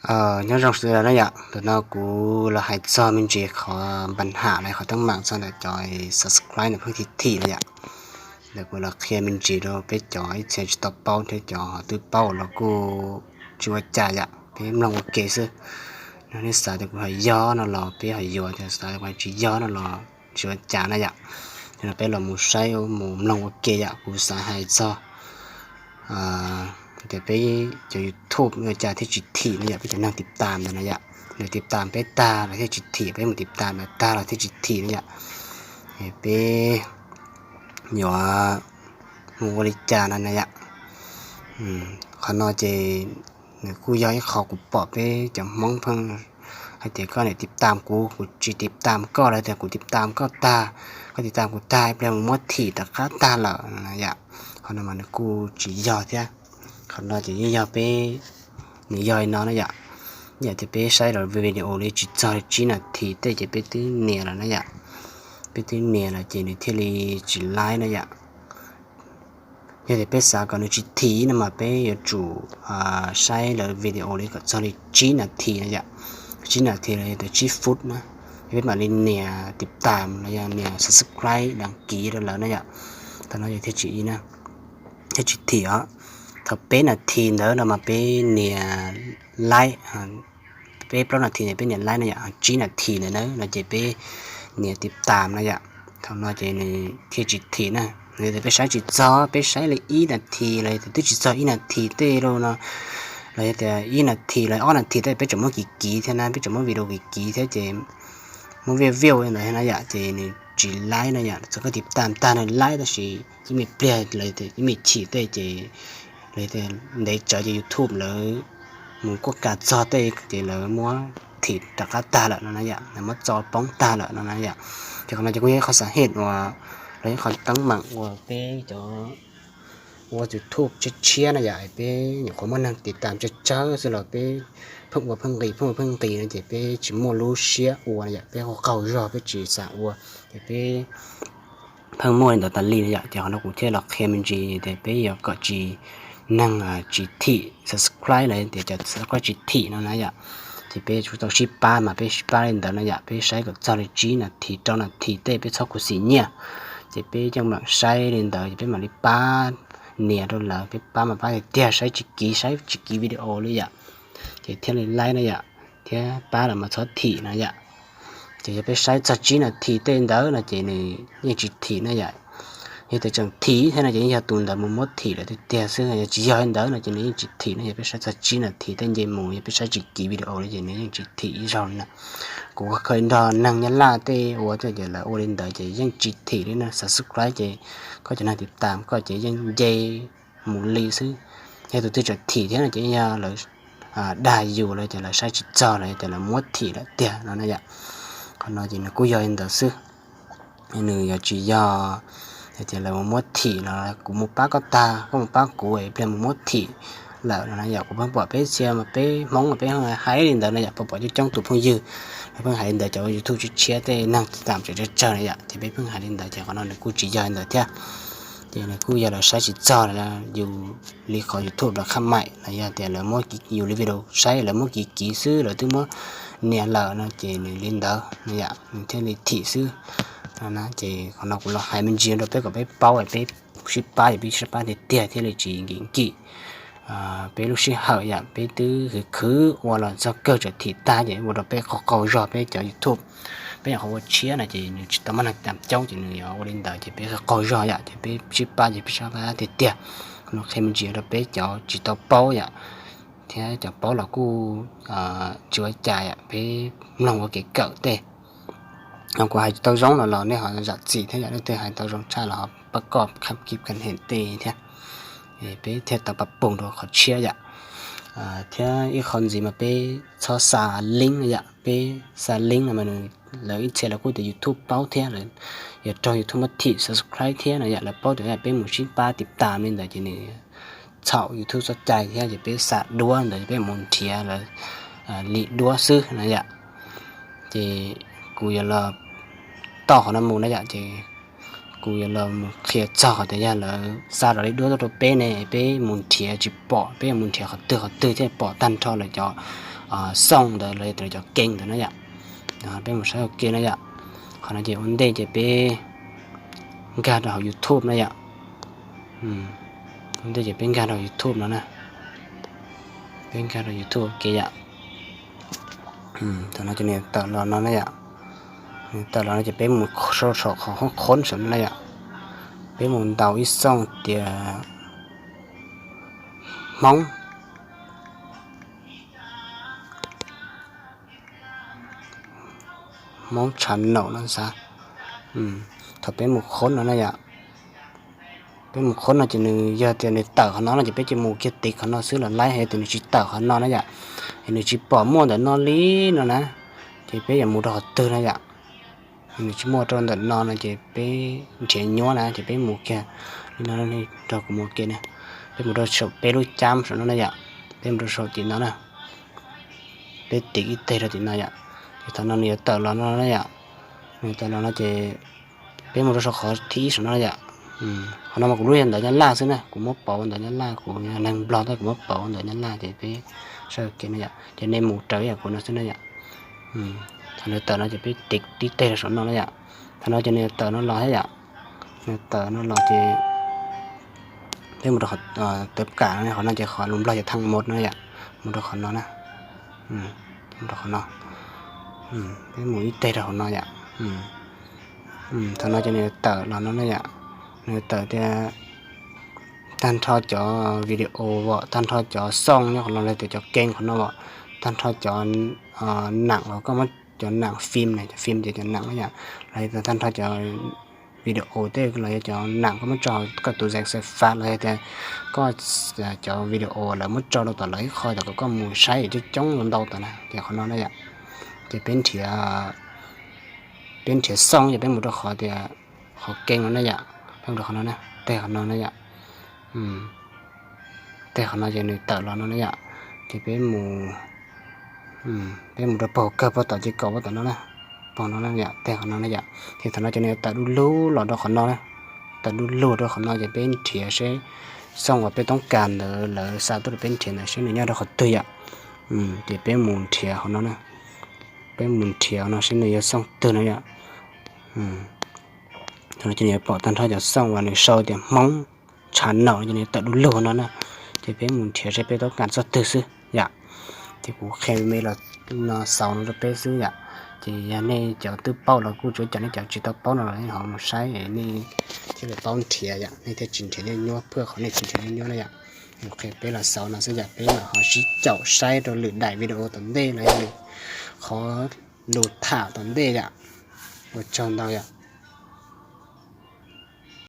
Nyob zoo sawv daws na yom, ntawm no kuv los hais txog me ntsis qhov npa ham los qhov teeb meem txog ntawm cov subscribe no pheej thim thim na yom. Ntawm kuv los qhia me ntsis rau peb cov ib txhia tsis tau paub thiab cov twb paub los kuj tsis ua cas yom, peb mloog ua ke xwb. Nej xav tias kuv hais yog no los peb hais yuav, xav tias kuv hais tsis yog no los tsis ua cas na yom. Ces no peb los mus saib mus mloog ua ke yom, kuv xav hais txog tias peb cov YouTube ua cas thiaj tsis thim na yom, peb cov neeg tiv tam ntawd na yom. Nws tiv tam peb tag los thiaj tsis thim, peb mus tiv tam lawv tag los thiaj tsis thim na yom. Peb yuav mus ua li cas no na yom. Qhov no ces nws kuj yog ib qho kuv pom peb cov Hmoob pheej hais tias koj niam tiv tam kuv, kuv tsis tiv tam koj, los tias kuv tiv tam koj tag, koj tiv tam kuv tag ib pliag mus muab thim rov qab tag lawm na yom. Qhov no mas nws kuj tsis yog thiab. Qhov no ces yeej yog peb, nws yog li no na yom. Yam tias peb saib los video li tsis txog li tsib nas this tej ces peb twb nias lawm na yom. Peb twb nias lawm ces nws thiaj li tsis laib na yom. Yog tias peb xav kom nws tsis thim no mas peb yuav tsum saib lawv video li kom txog li tsib nas this na yom. Tsib nas this los yog tias tsib phút na, peb mam li nias tiv tam los yog nias subscribe đăng ký rau lawv na yom. Thaum no yog thiaj tsis, thiaj tsis thim os. Thaum peb nas this ntawd no mas peb nias laib, peb plaub nas this ntawd peb nias laib na yom, tsib nas this ntawd na no ces peb nias tiv tam na yom. Thaum no ces nws thiaj tsis thim na. Yog tias peb saib tsis txog, peb saib li ib nas this los yog tias twb tsis txog ib nas this tej lawm no, los yog tias ib nas this los ob nas this tej peb tseem muab kiv kiv thiab na, peb tseem muab video kiv kiv thiab ces muab view view ntawd na yom, ces nws tsis laib na yom. Txawm koj tiv tam tag nws laib tab sis ib me pliag los ib me chim tej ces los tias ntev tsawv ces YouTube lawv mus kuaj kas txog tej ces lawv muab thim rov qab tag lawm no na yom, lawv muab tso poob tag lawm no na yom. Ces qhov no ces kuj yog ib qho xav hej uas los ib qho teeb meem uas peb cov ua YouTube tshiab tshiab na yom, peb nyuam qhuav muaj neeg tiv tam tsawg tsawg xwb los peb pheej ua pheej nqis, pheej ua pheej nqis no ces peb tsis muaj lub siab ua na yom, peb qaug qaug zog peb tsis xav ua, ces peb pheej muaj li ntawd tas li na yom. Ces qhov no kuv thiaj los qhia me ntsis tias peb yuav kom tsis, neeg tsis thim subscribe los tias cov subscribe tsis thim no na yom. Ces peb tsuas tau sib pab mas peb sib pab li ntawd na yom, peb saib kom txog li tsib nas this rau nas this tej peb txhob khuv xim nyiaj. Ces peb yeej mam saib li ntawd ces peb mam li pab nias rau lawv, peb pab mas pab tiag tiag, saib tsis kiv, saib tsis kiv video li yom, ces thiaj li laib na yom, thiab pab lawv mas txhob thim na yom. Ces yog peb saib txog tsib nas this tej ntawd no ces nws yeej tsis thim na yom. Yog tias tseem thim thiab no ces yeej yog tus ntawd mus muab thim lawm tiag tiag xwb, yog tsis yog li ntawd no ces nws yeej tsis thim na. Yog peb saib txog tsib nas this tej nce mus, yog peb saib tsis kiv video li ces nws yeej tsis thim ib zaug li na. Kuv khaws nrog neeg Nyab Laj tej ua tej ces lawv ua li ntawd ces yeej tsis thim li na, subscribe ces koj cov neeg tiv tam koj ces yeej nce mus li xwb. Yog tus twg tseem thim thiab no ces yog lawv dag yus los ces lawv saib tsis txog los ces lawv muab thim lawm tiag no na yom. Qhov no ces nws kuj yog li ntawd xwb. Nws yuav tsis yog hais tias lawv mus muab thim los kuv mus pab koj tag koj mus pab kuv es pliag mus muab thim lawm no na yom. Kuv pheej pom peb txhia mas peb Hmoob mas peb hais li ntawd na yom, pheej pom coob coob tus phooj ywg pheej hais li ntawd, cov YouTube tshiab tshiab tej neeg tiv tam tseem tsawg tsawg na yom, ces peb pheej hais li ntawd ces qhov no nws kuj tsis yog li ntawd thiab. Ces nws kuj yog lawv saib tsis txog yus li qhov YouTube lawv khaj maim los yog tias lawv muab yus li video saib lawv muab kiv kiv xwb lawv twb muab nias lawm no ces nws li ntawd no yom, nws thiaj li thim xwb. Ces qhov no kuv los hais me ntsis rau peb kom peb paub, peb sib pab es peb sib pab tiag tiag thiaj li tsis nkim nkim peb lub sij hawm yom. Peb twb khwv khwv ua los txog kawg tseem thim tag ces ua rau peb qaug qaug zog peb cov YouTube. Peb nyuam qhuav ua tshiab no ces nws tsis tau muaj neeg tam coob ces nws yuav ua li ntawd ces peb qaug qaug zog yom, ces peb sib pab ces peb sib pab tiag tiag. Qhov no qhia me ntsis rau peb cov tsis tau paub yom, thiab cov paub los kuj tsis ua cas yom, peb mloog ua kev kawm tej. Kuv hais tsis tau zoo no los nej ho zam txim thiab yom, leej twg hais tau zoo tshaj los ho pab koj khab kib kan hem tej thiab, peb thiaj tau pab poog rau qhov tshiab yom. Thiab ib qho ntxiv mas peb txhob xa link no yom, peb xa link no mas nws, lawv ib txhia lawv kuj tias YouTube paub thiab, yog raug YouTube muab thim subscribe thiab no yom, lawv paub tias peb mus sib pab tiv tam li ntawd ces nws txhaum YouTube txoj cai thiab ces peb xa duab ntawd ces peb mus nrhiav lawv li duab xwb no yom. Ces kuv yuav los toj qhov no mus na yom, ces kuv yuav los mus qhia txog qhov tias yog lawv xa raws li duab tuaj rau peb ne, peb mus nrhiav tsis pom, peb yuav mus nrhiav qhov twg qhov twg thiaj pom tag nrho lawv cov xooj ntawd los yog tias cov keej ntawd na yom. Peb mus saib ua ke na yom. Qhov no ces ua ntej ces peb nkag rau hauv YouTube na yom. Ua ntej ces peb nkag rau YouTube no na. Peb nkag rau YouTube ua ke yom. Thaum no ces nws tawm los no na yom. Nws tawm los no ces peb mus rau saum qhov qhov qhov saum no na yom. Peb mus ntaus ib xooj tias Hmoob, Hmoob channel no xav. Thaum peb mus qhov no na yom, peb mus qhov no ces nws yog tias nws tawm qhov no no ces peb cia mus kiag tiv qhov no xwb los laib, yog tias nws tsis tawm qhov no na yom, es nws tsis pom muaj ntawm no li no na, ces peb yuav mus rau qhov twg na yom. Nws tsis muaj rau ntawm no no ces peb nrhiav nyuaj na ces peb mus kiag li no, rau kuv mus ua ke na. Peb mus rau saum peb lub cab saum no na yom. Peb mus rau saum tim no na. Peb tiv ib teg rau tim no yom. Ces thaum no nws yuav tawm los no na yom. Nws tawm los no ces peb mus rau saum qhov thib ib saum no yom. Qhov no mas kuv lub yog ntawv Nyab Laj xwb na, kuv muab pauv ua ntawv Nyab Laj, kuv yog neeg Nplog tab kuv muab pauv ua ntawv Nyab Laj ces peb saib ua ke na yom. Ces nej mus raws ib yam kuv no xwb na yom. Thaum nws tawm no ces peb tiv ib teg rau saum no na yom. Thaum no ces nws tawm no los thiab yom. Nws tawm no los ces peb mus rau qhov tawv kam no, qhov no ces qhov lus Nplog yog thaj mos no yom. Mus rau qhov no na. Mus rau qhov no. Peb mus ib teg rau qhov no yom. Thaum no ces nws tawm los no na yom. Nws tawm tias tag nrho cov video, tag nrho cov xooj nyob qhov no los tias cov keej qhov no, tag nrho cov nam uas koj muab, cov nam fim ne, cov fim ces cov nam na yom, los yog tag nrho cov video tej los yog cov nam koj muab tso koj tus Zscash file los yog tias koj cov video lawv muab tso rau tom lawv ib qho tom kom koj mus saib coob coob ntau tom na, ces qhov no na yom. Ces peb nrhiav, peb nrhiav xooj ces peb mus rau qhov tias qhov keej no na yom. Peb mus rau qhov no na, teg qhov no na yom. Teg qhov no ces nws tawm los no na yom. Ces peb mus, peb mus rau pog kawg pog tom ces kaum pog tom no na. Pog no na yom, teg qhov no na yom. Ces thaum no ces nws tawm du lug los rau qhov no na. Tawm du lug rau qhov no ces peb nrhiav seb xooj uas peb toob kas ntawd lawv xa tuaj rau peb nrhiav ntawd seb nws nyob rau qhov twg yom. Ces peb mus nrhiav qhov no na. Peb mus nrhiav no seb nws yog xooj twg no yom. Thaum no ces nws yuav pom tag nrho cov xooj uas nws sau tias Hmoob channel no ces nws tawm du lug no na. Ces peb mus nrhiav seb peb toob kas txog twg xwb yom. Ces kuv qhia me los no xaus no rau peb xwb yom. Ces yog nej cov twb paub los kuj tsuav cov, nej cov tsis tau paub no los nej ho mus saib nej thiaj li paub nrhiav yom, nej thiaj tsis nrhiav nyuaj nyuaj, phwj qhov nej tsis nrhiav nyuaj nyuaj na yom. Kuv qhia peb los xaus no xwb yom, peb mam ho sib caum saib rau lwm daim video tom ntej los yog lwm qhov lus tham tom ntej yom. Ua tsaug ntau yom.